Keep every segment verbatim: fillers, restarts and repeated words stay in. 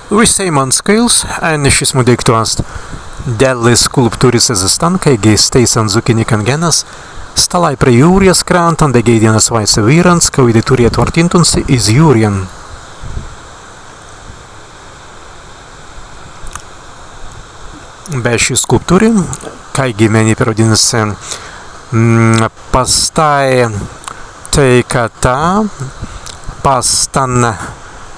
Wisēimans kaīls, en šismu deīktu ast delli skulptūris ezze stan, kāigi stēisan zukinikkan gennas stalāi prei jūrjas krantan, beggi ēidjan swāise wīrans, kawīdai turri etwartintun si iz jūrjan. Be ši skulptūri, kāigi mennei perwaidinna si, mm, pastāi teikātā pa stan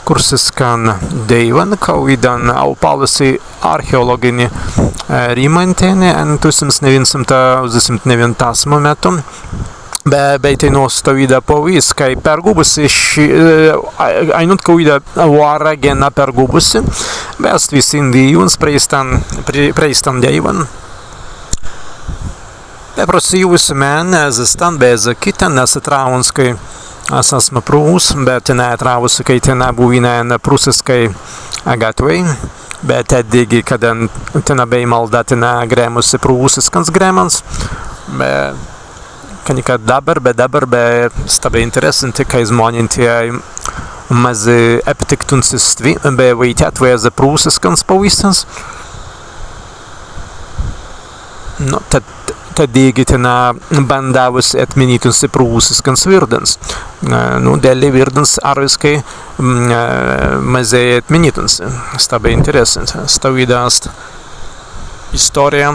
kursiskan dēiwan, kawīdan aupallusi arheolōgini, e, rīmantēni en tūsimts newīnsimta uzdesimts newīntasmu mettu. Be, bēi teinū stawīda pawīstis, kāi pergūbusi ši, e, a-, ainuntkawīda wāra genna pergūbusi, be ast wissan dīwuns prei stan, prei, prei stan dēiwan. Be prasīwusi men ezze stan be ezze kittan, as etrāwuns, kāi as asma prūss, be tenā etrāwusi, kāi tenā buwinna en prūsiskai gatwei, be tēt dīgi, kaddan tenā bēi maldā, tenā grēmusi prūsiskans grēmans, be ka nika dabber, be dabber, be sta bēi interessanti, kāi zmānentei mazzi eptiktun si stwi, be waitjātwei ezze prūsiskans pawīstins. Nu, tēt, tēt dīgi tenā bandāwusi etminītun si prūsiskans wirdans. E, nu, delli wirdans arwiskai, mm, e, mazēi etminītun si. Sta bēi interessanti. Stawīda ast istōrija.